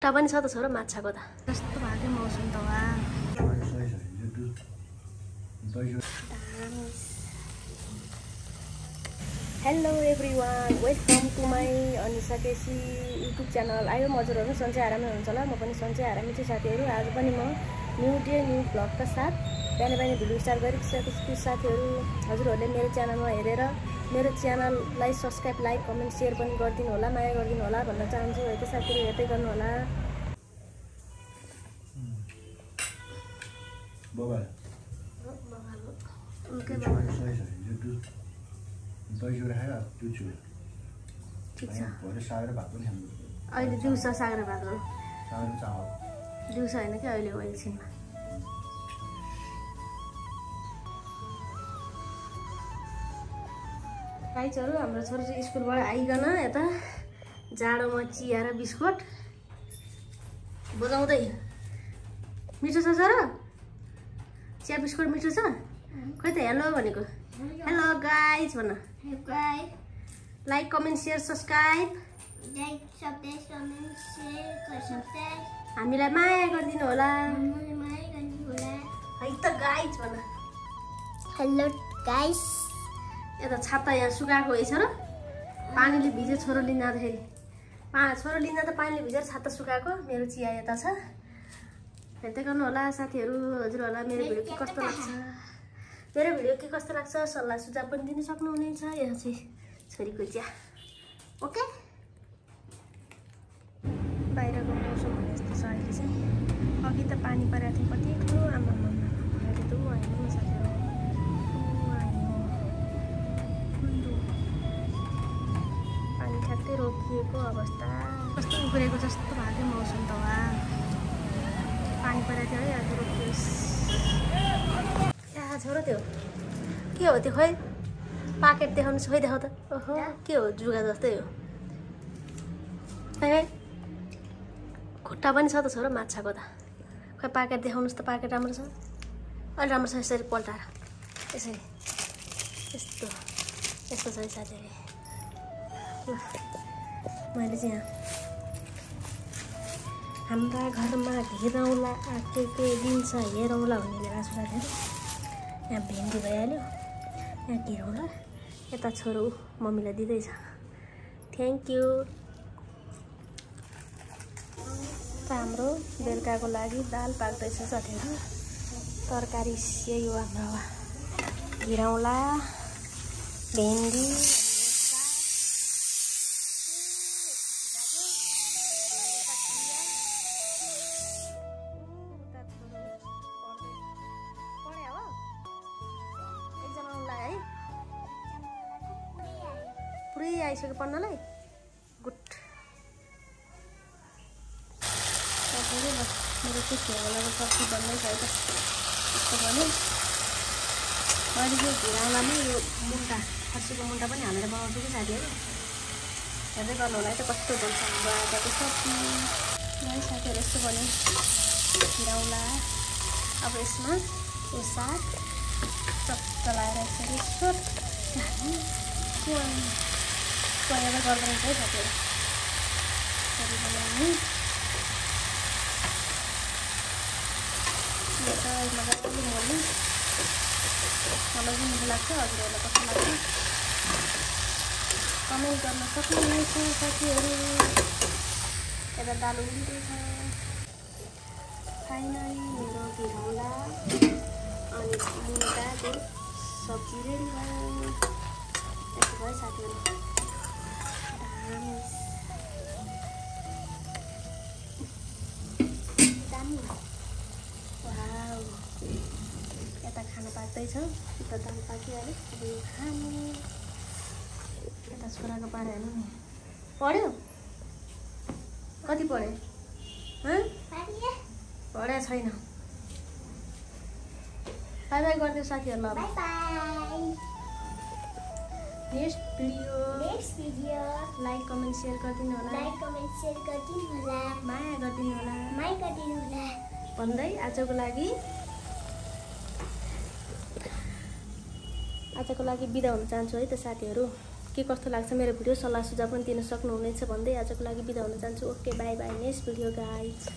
टा पनि छ त छोरा माछाको त कस्तो भएको मौसम त वा hello everyone welcome to my Anisa KC YouTube channel. आयो हजुरहरू सन्चै आरामै हुनुहुन्छ होला। म पनि सन्चै आरामै छु साथीहरू। आज पनि म न्यू डे न्यू ब्लगका साथ बिहान भिडियो स्टार्ट गरिसकेको छु साथीहरू। हजुरहरूले मेरो च्यानलमा हेरेर मेरो च्यानललाई सब्सक्राइब लाइक कमेन्ट सेयर पनि गरिदिनु होला, माया गरिदिनु होला भन्न चाहन्छु। है त साथीहरू, हेर्दै गर्नु होला। अहिले दिउँसो साग र भात हो, दिउँसो होइन कि अहिले हो एकछिनमा। गाइजहरू, हाम्रो छोरो चाहिँ स्कुलबाट आइकन यता जाडोमा चिया र बिस्कुट बजाउँदै। मिठो छ सर? चिया बिस्कुट मिठो छ? खोइ त हेलो भनेको। हेलो गाइज भन। लाइक कमेन्ट सेयर सब्सक्राइब हामीलाई माया गरिदिनु होला है त गाइज भन। Hello guys. यता छाता यहाँ सुकाएको रहेछ र पानीले भिज्यो। छोरो लिन जाँदाखेरि छोरो लिन जाँदा पानीले भिजेर छाता सुकाएको। मेरो चिया यता छ, हेर्दै गर्नु होला साथीहरू। हजुरहरूलाई मेरो भिडियो के कस्तो लाग्छ, मेरो भिडियो के कस्तो लाग्छ सल्लाह सुझाव पनि दिन सक्नुहुनेछ। यहाँ चाहिँ छोरीको चिया। ओके, बाहिरको मौसम भने जस्तो छ अहिले चाहिँ। अघि त पानी परेको थियो कति ठुलो, आमा अहिले त आएन साथीहरू। पानी ठ्याक्कै रोकिएको अवस्था, कस्तो उब्रेको जस्तो भएको मौसम त वा। पानी परेको थियो है, आज रोकियोस्। यहाँ छोरो त्यो के हो त्यो? खोइ पाकेट देखाउनुहोस्, खोइ देखाउ त। ओहो, के हो? जुगा जस्तै हो। है खुट्टा पनि छ त छोरो माछाको त। खोइ पाकेट देखाउनुहोस् त। पाकेट राम्रो छ, अलि राम्रो छ। यसरी पल्टाएर यसरी यस्तो यस्तो छ साथीहरू। मैले चाहिँ यहाँ हाम्रा घरमा घेरौँला के दिन्छ हेरौँला भन्ने लिएको छु साथीहरू। यहाँ भिन्डी भइहाल्यो, यहाँ घेरौँला। यता छोरो मम्मीलाई दिँदैछ। Thank you. हाम्रो बेलुकाको लागि दाल पाक्दैछ साथीहरू। तरकारी यही हो हाम्रो, घेरौँला भिन्डी पुरै आइसक्यो पढ्नलाई। गुड। मेरो चाहिँ घेराउलाको सब्जी बन्दैछ है त। यस्तो भने मैले चाहिँ घेराउलामै यो मुन्टा, खसीको मुन्टा पनि हालेर बनाउँछु कि साथीहरू। हेर्दै गर्नु होला है त कस्तो बन्छ हाम्रो आजको सब्जी है साथीहरू। यस्तो भने घेराउला। अब यसमा यो साग चट्ट लगाएर यसरी सोयाएर गर्दैन है साथीहरू। यसरी बनाउने मजाले मोल्ने। मलाई चाहिँ मिठो लाग्छ, हजुरहरूलाई कस्तो लाग्छ कमेन्ट गर्न सक्नुहुनेछ साथीहरू। यता दाल उम्लिँदैछ। फाइनली मेरो घेरौँला अनि मुन्टाको सब्जी रेडी भयो। यस्तो भयो साथीहरू। यता खाना पाक्दैछ, यता दाल पाकिहाल्यो। अब यो खानु। यता छोराको पारा हेर्नु नि, पढ्यो कति पढ्यो? पढाएको छैन। बाई बाई गरिदियो साथीहरूलाई। Next video like comment share गरिदिनु होला, माया गरिदिनु होला भन्दै आजको लागि बिदा हुन चाहन्छु है त साथीहरू। के कस्तो लाग्छ मेरो भिडियो, सल्लाह सुझाव पनि दिन सक्नुहुनेछ भन्दै आजको लागि बिदा हुन चाहन्छु। Okay, by by, next video guys.